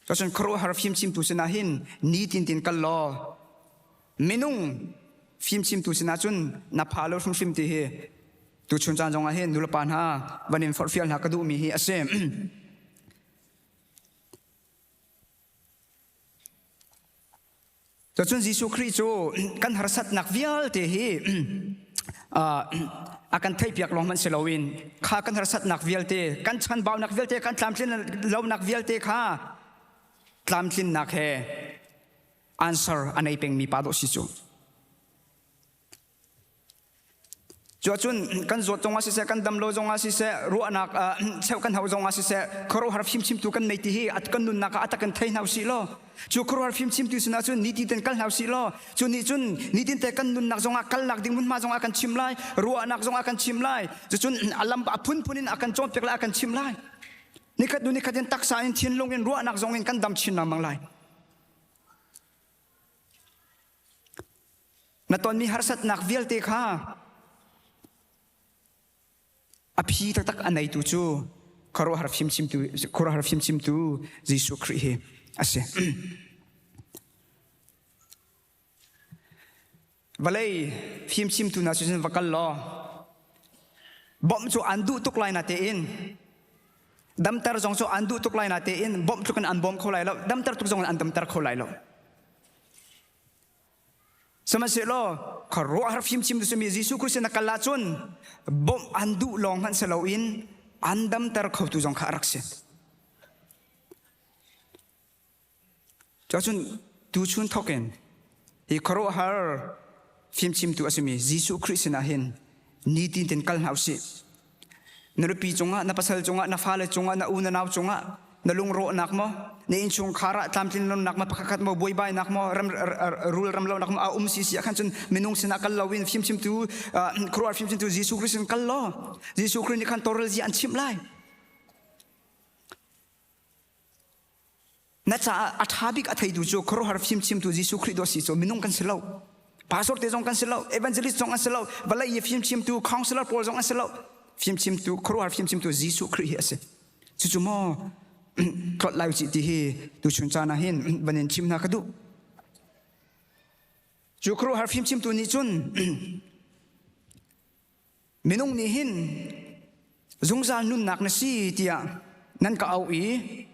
Cun khuaruahhar fimchimtu sinah hin nitin tin kal law minung fimchimtu sinah cun na pha lo hrimhrim ti hi tuchun caan zongah hin nulepa hna van in forhfial hna ka duhmi hi a si. Cun Jesuh Khrih cu kan harsatnak vialte hi a kan theihpiak lawng hmanh si loin kha kan harsatnak vialte, kan chanbaunak vialte, kan tlamtlin lonak vialte kha tlamtlinnak he answer a nei pengmi pa dawh si cu. Cuahcun kan zawt zongah siseh, kan dam lo zongah siseh, ruahnak cheuh kan hauh zongah siseh, khuaruahhar fimchimtu kan nei ti hi kan nunnak ah a tak in thei hna usih law, cu khuaruahhar fimchimtu sinah cun nitin ten kal hna usih law, cu nih cun nitin te kan nunnak zongah kalnak ding hmunhma zongah kan chim lai, ruahnak zongah kan chim lai, cucun a lam a phunphun in a kan cawnpiak lai, a kan chim lai. Nikhat hnu nikhat in taksa in thinlung in ruahnak zong in kan dam chin lengmang lai. Na tonmi harsatnak vialte kha a phi taktak a neitu cu khuaruahhar fimchimtu khuaruahhar fimchimtu Jesuh Khrih hi a si. Vawlei fimchimtu hna cu va kal law bawmh cu an duh tuk lai na tein damter zong cu an duh tuk lai na tein bawmh tluk in an bawm kho lai lo damter tuk zong in an damter kho lai lo. Sihmanhsehlaw khuaruahhar fimchim tu simi Jesuh Christ na kal ahcun bawmh an duh lawng hmanh si loin an damter khotu zong kha a rak si. Cuacun tuchun thawkin hi khuaruahhar fimchimtu a simi Jesuh Khrih sinah hin nitin tin kal hna usih. Na nupi cungah, na pasal cungah, na fale cungah, na u na nau cungah na lungrawhnak maw, na innchungkhar ah tlamtlinlonak maw, pakhatkhat maw, buaibainak maw, ram rul ram lonak maw a um si si ah khan cun minung sinah kal loin fimchimtu khuaruahhar fimchimtu Jesuh Khrih sin kal law Jesuh Khrih nih khan tawlrel zia an chimh lai. Na caah a ṭha bik a theitu cu khuaruahhar fimchimtu Jesuh Khrih dawh si cu minung kan si lo. Pastor te zong kan si lo, evangelist zong an si lo, vawlei i fimchimtu counselor pawl zong an si lo. Fimchimtu khuaruahhar fimchimtu Jesuh Khrih hi a si. Cucu maw tlawt lai usih ti hi tuchun caan ah hin van in chim hna ka duh. Cu khuaruahhar fimchimtu nih cun Minung nih hin zungzal nunnak na si tiah nan ka auh i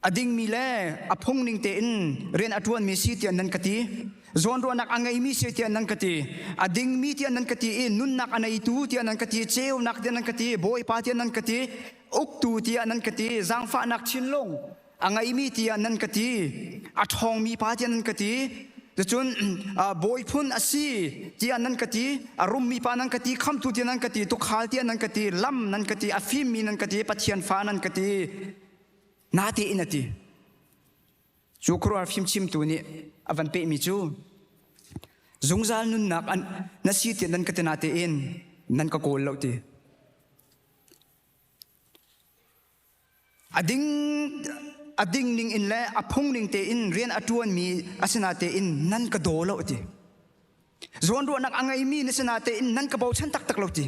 a dingmi le a phung ning tein rian a ṭuanmi si tiah nan ka ti. Zawnruahnak a ngeimi si tiah nan ka ti. A dingmi tiah nan ka ti i nunnak a neitu tiah nan ka ti, ceunak tiah nan ka ti, Bawipa tiah nan ka ti, uktu tiah nan ka ti, zaangfahnak thinlung a ngeimi tiah nan ka ti a ṭhawngmi pa tiah nan ka ti cun bawi phun a si tiah nan ka ti a rummi pa nan ka ti khamtu tiah nan ka ti tukhal tiah nan ka ti lam nan ka ti a fimmi nan ka ti pathian fa nan ka ti na tein a ti cu khuaruahhar fimchimtu nih a van pehmi cu zungzal nunnak na si tiah nan ka ti na tein nan ka kawl lo ti A ding a ding ning in le a phung ning tein rian a ṭuanmi a si natein nan ka daw lo ti. Zawnruahnak a ngeimi na si natein nan ka bochan taktak lo ti.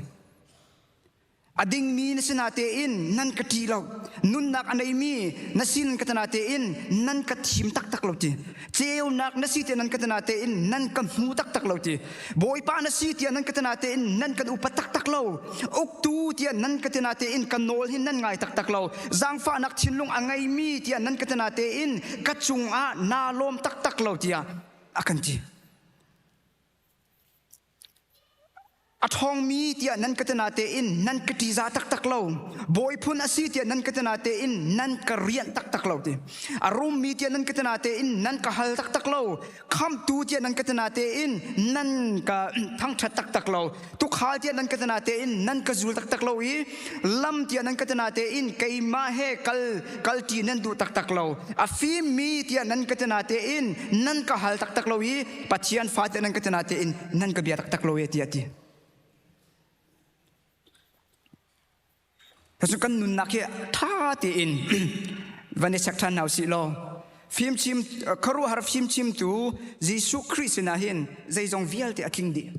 A dingmi na si natein nan ka ṭih lo. Nunnak a neimi na si nan ka ti natein nan ka thim taktak lo ti. Ceunak na si tiah nan ka ti natein nan ka hmu taktak lo ti. Bawipa na si tiah nan ka ti natein nan kan upat taktak lo. Uktu tiah nan ka ti natein ka nawl hi nan ngai taktak lo. Zaangfahnak thinlung a ngeimi tiah nan ka ti natein ka cungah naa lawm taktak lo tiah a kan ti. A ṭhawngmi tiah nan ka ti natein nan ka ṭihzah taktak lo. Bawi phun a si tiah nan ka ti natein nan ka rianh taktak lo ti. A rummi tiah nan ka ti natein nan ka hal taktak lo. Khamhtu tiah nan ka ti natein nan ka thangṭhat taktak lo. Tukhal tiah nan ka ti natein nan ka zul taktak lo i lam tiah nan ka ti natein keimah he kal kalṭi nan duh taktak lo. A fimmi tiah nan ka ti natein nan ka hal taktak lo i Pathian fate nan ka ti natein nan ka bia taktak lo e tiah a ti. Cun kan nunnak hi ṭha tein van i check ṭhan hna usih law fimchim khuaruahhar fimchimtu Jesuh Khrih sinah hin zeizong vialte a tling dih.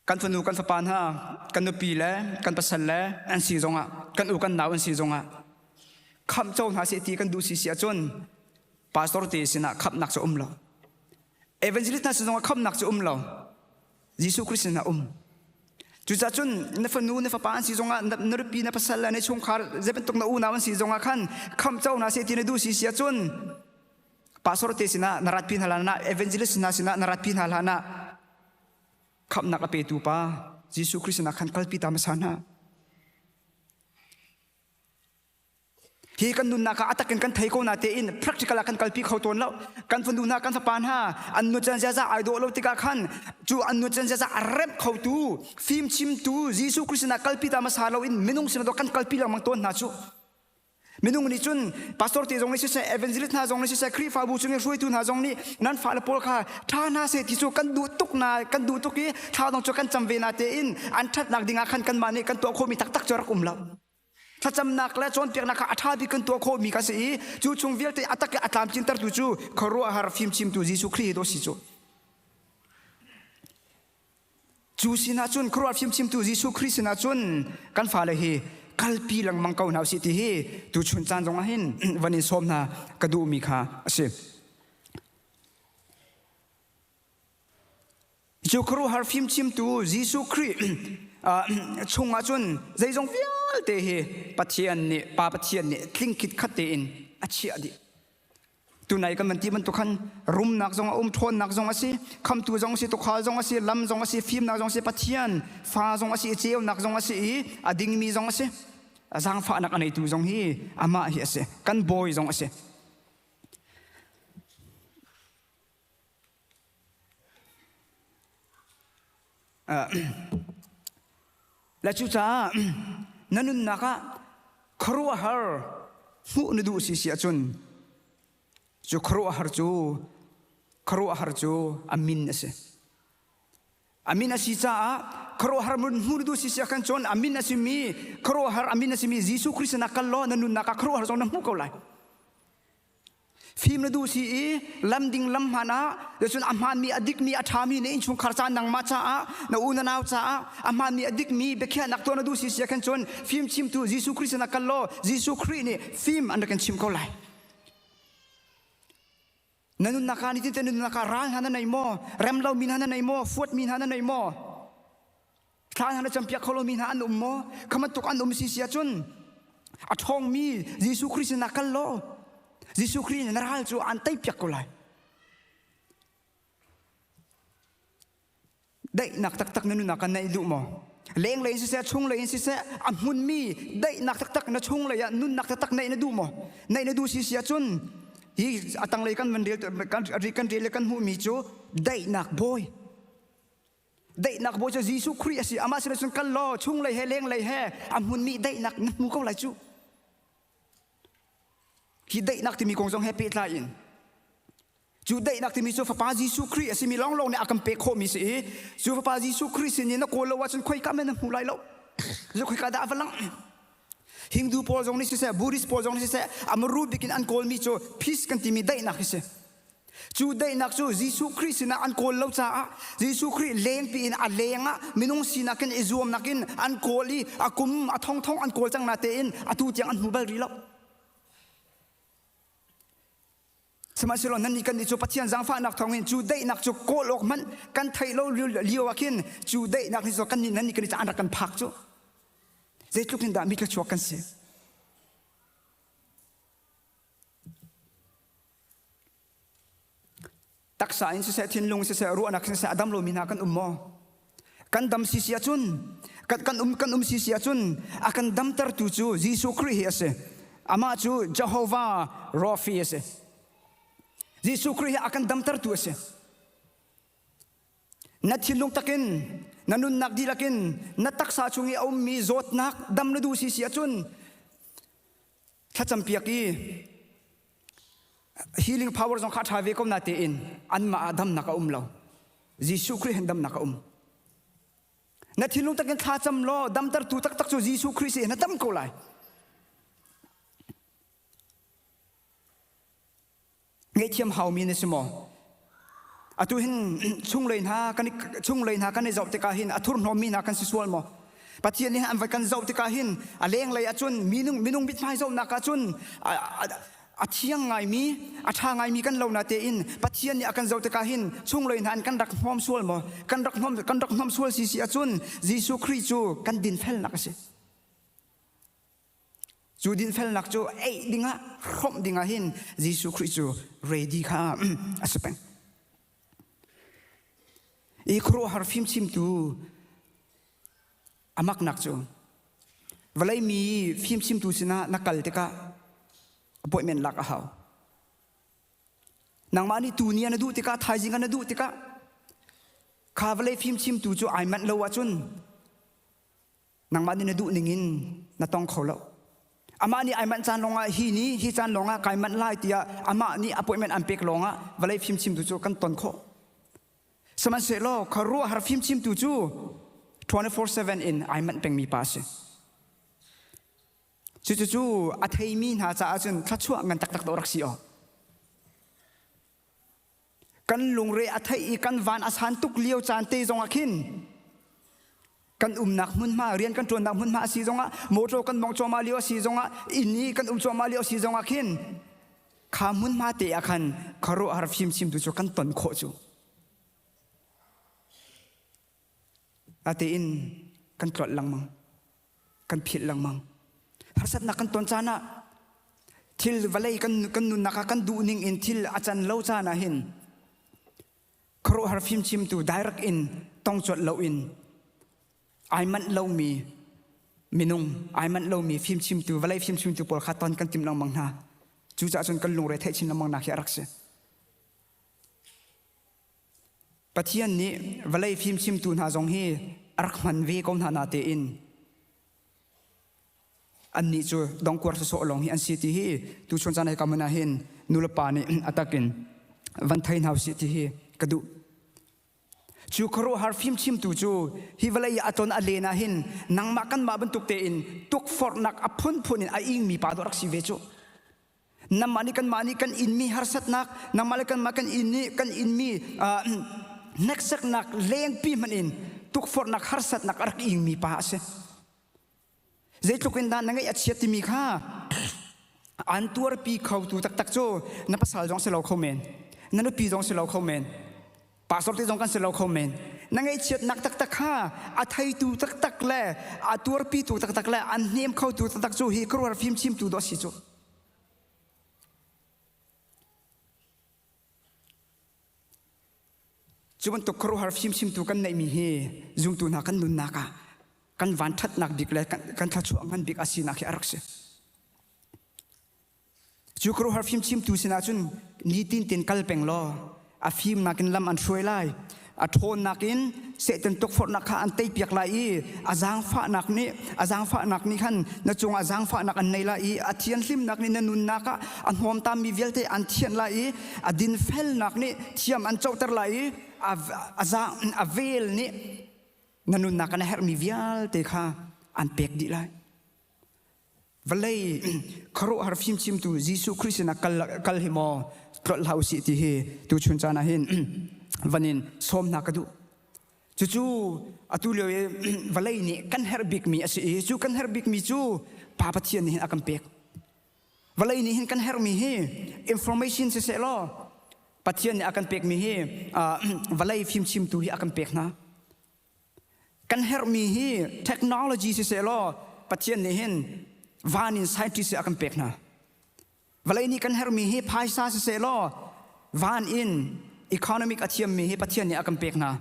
Kan fanu kan fapa hna kan nupi le kan pasal le an si zongah kan u kan nau an si zongah khamh co hna seh ti kan duh si si ahcun pastor te sinah khamhnak cu um lo. Evangelist hna sin zongah khamhnak cu um lo. Jesuh Christ sinah um. Cucaah cun na fanu na fapa an si zongah na nupi na pasal le na chungkhar zei bantuk na unau an si zongah khan khamh co hna seh ti na duh si si ahcun pastor te sinah na ratpi hna hlan ah evangelist hna sinah na ratpi hna hlan ah khamhnak a petu pa Jesuh Christ sinah khan kalpi ta hmasa hna. Hi kan nunnak ah a takin kan thei ko na tein practical ah kan kalpi kho tawn lo. Kan fanu hna kan fapa hna an nu can ziaza ai dawh lo tikah khan cu an nu can ziaza a remh khotu fimchimtu Jesuh Christ sinah kalpi ta hmasa lo in minung sinah kan kalpi lengmang tawn hna cu. Minung nih cun pastor te zong nih siseh, evangelist hna zong nih siseh, Khrihfabu chung i hruaitu hna zong nih nan fale pawl kha ṭha hna seh ti cu kan duh tuk na kan duh tuk i thla dong cu kan cam ve na tein an ṭhatnak ding ah khan kanmah nih kan tuah khawhmi taktak cu rak um lo. Thlacamnak le cawnpiaknak kha a ṭha bik kan tuah khawhmi kha si i cu chung vialte a tak i a tlamtlintertu cu khuaruahhar fimchimtu Jesuh Khrih hi dawh si cu. Cu sinah cun khuaruah fimchimtu Jesuh Khrih sinah cun kan fale hi kalpi lengmang ko hna usih ti hi tuchun caan zongah hin van in sawm hna ka duhmi kha a si. Cu khuaruahhar fimchimtu Jesuh Khrih chungah cun zeizong vialte hi Pathian nih Pa Pathian nih tlingkit khat tein a chiah dih. Tunai kan van ti bantuk khan rumnak zong a um, ṭhawnnak zong a si, khamtu zong a si, tuukhal zong a si, lam zong a si, fimnak zong a si, Pathian fa zong a si, ceunak zong a si i a dingmi zong a si. A zaangfahnak a neitu zong hi amah hi a si. Kan bawi zong a si. Le cucaah na nunnak ah khuaruahhar hmuh na duh si si ahcun cu khuaruahhar cu khuaruahhar cu a min a si. A min a si caah khuaruahhar hmuh na duh si si ahkhan cun a min a simi khuaruahhar a min a simi Jesuh Khrist sinah kal law na nunnak ah khuaruahhar zong na hmuh ko lai. Fim na duh si i lam ding lam hmaan ah cun a hmaanmi a dikmi a ṭhami na innchungkhar ca nangmah caah na u na nau caah a hmaanmi a dikmi biakhiahnak tuah na duh si si khan cun fim chimtu Jesuh Khrih sinah kal law Jesuh Khrih nih fim an rak in chim ko lai. Na nunnak ah nitin te nunnak ah ral hna na nei maw? Rem lomi hna na nei maw? Fuatmi hna na nei maw? Thla hna na campiak kho lomi hna an um maw? Kha bantuk an um si si ahcun a ṭhawngmi Jesuh Khrih sinah kal law Jesuh Khrih nih na ral cu an teipiak ko lai. Daihnak taktak na nunnak ah neih duh maw? Lenglei in siseh, chunglei in siseh, a hmunmi daihnak taktak na chunglei ah nunnak taktak neih na duh maw? Neih na duh si si ahcun hi a tanglei kan van rel kan rel le kan hmuhmi cu daihnak bawi Daihnak bawi cu Jesuh Khrih a si. Amah sinah cun kal law chunglei he lenglei he a hmunmi daihnak na hmu ko lai cu. Hi daihnak timi kong zong he pehtlai in cu daihnak timi cu Fapa Jesuh Khrih a simi lawnglawng nih a kan pek khawhmi si i cu Fapa Jesuh Khrih sin in na kawl lo ahcun khoika men na hmu lai lo. Cu khoika dah a va langh? Hindu pawl zong nih siseh, Buddhist pawl zong nih siseh, a maru bik in an kawlmi cu peace kan timi daihnak hi si. Cu daihnak cu Jesuh Khrih sinah an kawl lo caah Jesuh Khrih lengpi in a leng ah minung sinak in i zuamnak in an kawl i a kum a thongthong an kawl cang na tein atu tiang an hmu bal rih lo. Sihmanhsehlaw nannih kannih cu Pathian zaangfahnak thawngin cu daihnak cu kawl awk hmanh kan theih lo lio ah khin cu daihnak ni cu kannih nannih kan i an rak kan phak cu zeitluk in dah mi thluachuak kan si. Taksa in siseh, thinlung siseh, ruahnak siseh, a dam lomi hna kan um maw? Kan dam si si ahcun, kan, kan um kan um si si ahcun, a kan damtertu cu Jesuh Khrih hi a si. Amah cu Jehovah Raphi a si. Jesuh Khrih hi a kan damtertu a si. Na thinlung takin, na nunnak dihlak in, na taksa chung i a ummi zawtnak dam na duh si si ahcun, thlacampiak i healing power zong kha a ṭha ve ko na tein anmah ah damnak a um lo. Jesuh Khrih hin damnak a um. Na thinlung takin thla cam law damtertu taktak cu Jesuh Khrih si na dam ko lai. Ngaihthiam haumi na si maw? Atu hin chunglei hna kan chunglei hna kan i zoh tikah hin a thurhnawmmi hna kan si sual maw? Pathian nih an va kan zoh tikah hin a lenglei ahcun minung minung mithmai zohnak ahcun a thiang ngaimi a ṭha ngaimi kan lo na tein Pathian nih a kan zoh tikah hin chunglei hna an kan rak hnawm sual maw? Kan rak hnawm kan rak hnawm sual si si ahcun Jesuh Khrih cu kan dinfelnak a si. Cu dinfelnak cu eih dingah, hrawmh dingah hin Jesuh Khrih cu ready kha a si peng. I khuaruahhar fimchimtu a maknak cu vawlei mi fimchimtu sinah na kal tikah appointment lak a hau. Nangmah nih tuni na duh tikah, thaizing na duh tikah kha vawlei fimchimtu cu ai manh lo ahcun Nangmah nih na duh ningin na tong kho lo. Amah nih ai manh caan lawngah hi ni hi caan lawngah kai manh lai tiah amah nih appointment an pek lawngah vawlei fimchimtu cu kan ton khawh. Sihmanhsehlaw khuaruahhar fimchimtu cu 24/7 in ai manh pengmi pa a si. Cucu a theimi hna caah cun thluachuah ngan taktak dawh rak si aw. Kan lungre a theih i kan van a san tuk lio caan te zongah khin kan umnak hmunhma rian kan ṭuannak hmunhma a si zongah motor kan mawngh cuahmah lio a si zongah inn i kan um cuahmah lio a si zongah khin kha hmunhma te ah khan khuaruahhar fimchimtu cu kan ton khawh cu Natein kan tlolh lengmang kan philh lengmang harsatnak kan ton caan ah. Thil vawlei kan kan nunnak ah kan duh ning in thil a can lo caan ah hin khuaruahhar fimchimtu direct in tong colh lo in ai manh lomi minung ai manh lomi fimchimtu vawlei fimchimtu pawl kha ton kan tim lengmang hna. Cucaah cun kan lungre theih chin lengmang nak hi a rak si. Pathian nih vawlei fimchimtu hna zong hi a rak hman ve ko hna natein annih cu dongkuar sawsawh lawng hi an si ti hi tuchun caan hika hmun ah hin nulepa nih a takin van thei hna usih ti hi ka duh. Cu khuaruahhar fimchimtu cu hi vawlei i a ton a len ah hin nangmah kanmah bantuk tein tukforhnak a phunphun in a ingmi pa dawh rak si ve cu. Nangmah nih kanmah nih kan inmi harsatnak, nangmah le kanmah kan in nih kan inmi hneksaknak lengpi hmanh in tukforhnak harsatnak a rak ingmi pa a si. Zeitluk in dah na ngaih a chiat timi kha an tuarpi khotu taktak cu na pasal zong si lo kho men, na nupi zong si lo kho men, pastor te zong kan si lo kho men. Na ngaihchiatnak taktak kha a theitu taktak le a tuarpitu taktak le an hnem khotu taktak cu hi khuaruahhar fimchimtu dawh si cu. Cu bantuk khuaruahhar fimchimtu kan neihmi hi zumtu hna kan nunnak ah kan vanṭhatnak bik le kan thluachuah ngan bik a sinak hi a rak si. Cu khuaruahhar fimchimtu sinah cun nitin tin kal peng law a fimnak in lam an hruai lai. A ṭhawnnak in Satan tukforhnak kha an teipiak lai i a zaangfahnak nih a zaangfahnak nih khan na cungah zaangfahnak an nei lai i a thianhlimnak nih na nunnak ah a hnawmtammi vialte an thianh lai i a dinfelnak nih thiam an coter lai i a zaang a vel nih na nunnak ah na herhmi vialte kha an pek dih lai. Vawlei khuaruahhar fimchimtu Jesuh Khrih sinah kal, kal hi maw tlolh hlah usih ti hi tuchun caan ah hin van in sawm hna ka duh. Cucu atu lio i vawlei nih kan herh bikmi a si i cu kan herh bikmi cu Pa Pathian nih hin a kan pek. Vawlei nih hin kan herhmi hi information siseh law Pathian nih a kan pekmi hi vawlei fimchimtu hi a kan pek hna. Kan herhmi hi technology siseh law Pathian nih hin van in scientist a kan pek hna. Vawlei nih kan herhmi hi phaisa siseh law van in economic a thiammi hi Pathian nih a kan pek hna.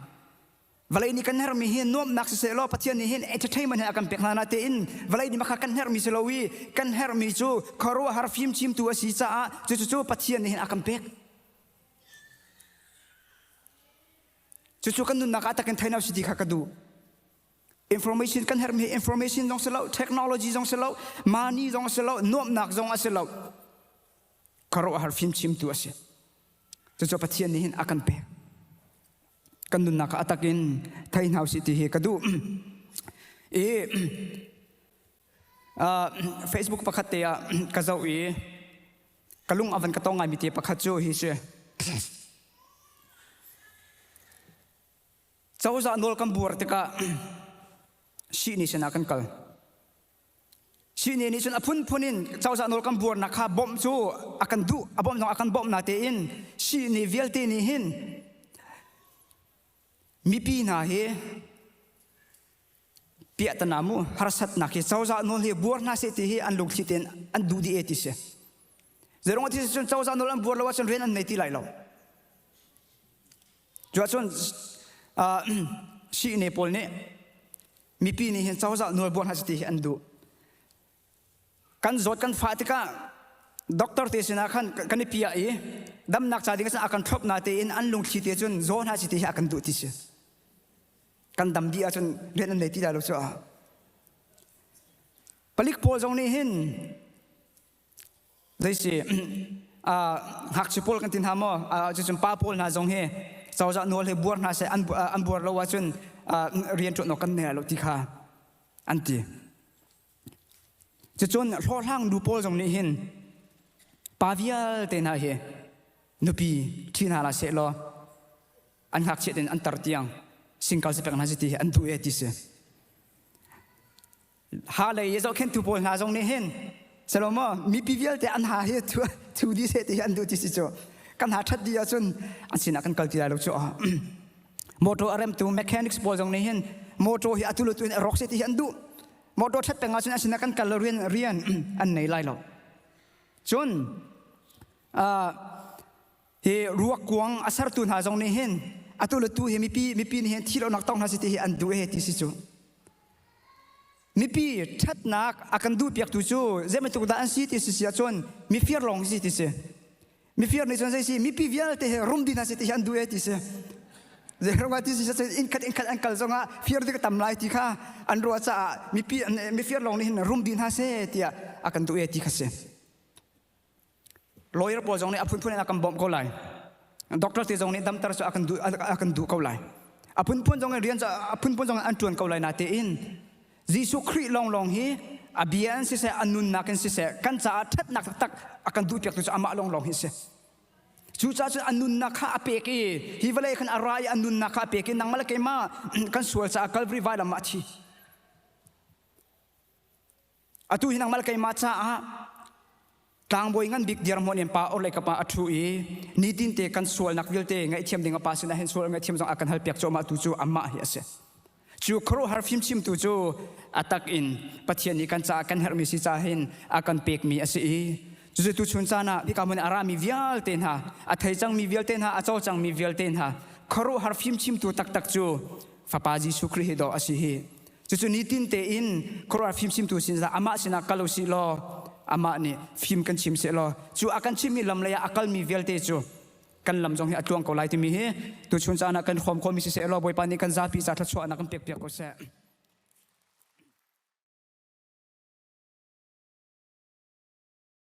Vawlei nih kan herhmi hi nuamhnak siseh law Pathian nih hin entertainment hi a kan pek hna natein vawlei nih makha kan herhmi si lo i kan herhmi cu khuaruahhar fimchimtu a si caah cucu Pathian nih hin a kan pek. Cucu kan nunnak ah takin theih si ti kha ka duh. Information kan herhmi information zong si lo, technology zong si lo, money zong si lo, nuamhnak zong a si lo. Khuaruahhar fimchimtu a si. Cucu Pathian nih hin a kan pek. Kan nunnak ah a takin thei hna usih ti hi ka duh. I Facebook pakhat te ah ka zoh i ka lung a van ka tong ngaimi te pakhat cu hi si. Cozah nawl kan buar tikah sihni sinah kan kal. Sihni nih cun a phunphun in cozah nawl kan buarnak kha bawmh cu a kan duh, a bawmh zong a kan bawmh natein sihni vialte nih hin mipi hna hi piahtana mu harsatnak hi cozah nawl hi buar hna seh ti hi an lungthli tein an duh dih e ti si. Zeirung ti cun cozah nawl an buar lo ahcun rian an nei ti lai lo. Cu ahcun sihne pawl nih mipi nih hin cozah nawl buar hna seh ti hi an duh. Kan zawt kan fah tikah doctor te sinah khan kan i piah i damnak ca ding a kan thlop na tein an lungthli te cun zaw hna si ti hi a kan duh ti si. Kan dam dih ahcun rian an nei ti lai lo cu ah. Palik pawl zong nih hin zeisi ngakchia pawl kan ti hna maw cucun pa pawl hna zong hi cozah nawl hi buar hna seh an buar lo ahcun rian ṭuan awk kan nei lo ti kha an ti. Cucun hlawhhlang nu pawl zong nih hin pa vialte hna hi nupi ṭhi hna hlah seh law an ngakchiat in an tar tiang singkal si pek hna si ti hi an duh e ti si. Ha lei i zohkhenhtu pawl hna zong nih hin selo maw mipi vialte an ha hi thu dih seh ti hi an duh ti si cu kan ha ṭhat dih ahcun an sinah kan kal ti lai lo cu. Motor a remtu mechanics pawl zong nih hin motor hi atu le tu in a rawk seh ti hi an duh. Motor ṭhat peng ahcun an sinah kan kal lo rian rian an nei lai lo. Cun hi ruak kuang a sertu hna zong nih hin atu le tu hi mipi mipi nih hin thi lonak tong hna si ti hi an duh he ti si cu. Mipi ṭhatnak a kan duhpiaktu cu zeibantuk dah an si ti si si ahcun mifir lawng si ti si. Mifir nih cun zei si mipi vialte he rum dih hna si ti hi an duh e ti si. Zeiruangah ti si cun innkhat innkhat an kal zongah fir ding a tam lai ti kha an ruah caah mipi mifir lawng nih hin rum dih hna seh tiah a kan duh e ti kha si. Lawyer pawl zong nih a phunphun in a kan bawmh ko lai. Doctor te zong nih damter cu a kan duh a kan duh ko lai. A phunphun zong in rian cu a phunphun zong in an ṭuan ko lai natein Jesuh Khrih lawnglawng hi a bia in siseh a nunnak in siseh kan caah ṭhatnak taktak a kan duhpiaktu cu amah lawnglawng hi a si. Cucaah cun a nunnak kha a pek i hi vawlei khan a ra i a nunnak kha a pek i nangmah le keimah kan sual caah Calvary vailam ah a thi. Atu hi nangmah le keimah caah tlangbawi ngan bik dirhmun in pa orhlei kap ah a ṭhu i nitinte kan sualnak vialte ngaihthiam ding a pa sinah hin sual ngaihthiam zong a kan halpiak cuahmah tu cu amah hi a si. Cu khuaruahhar fimchimtu cu a tak in Pathian nih kan caah kan herhmi si caah hin a kan pekmi a si i cucu tuchun caan ah hika hmun i a rami vialte hna a thei cangmi vialte hna a cawlcangmi vialte hna khuaruahhar fimchimtu taktak cu Fapa Jesuh Khrih hi dawh a si hi. Cucu nitin tein khuaruahhar fimchimtu sin amah sinah kal u sih law amah nih fim kan chim seh law cu a kan chimmi lam lei ah a kalmi vialte cu kan lam zong hi a tluang ko lai timi hi tuchun caan ah kan hrawm khomi siseh law Bawipa nih kan zapi ca thluachuahnak kan pekpiak ko seh.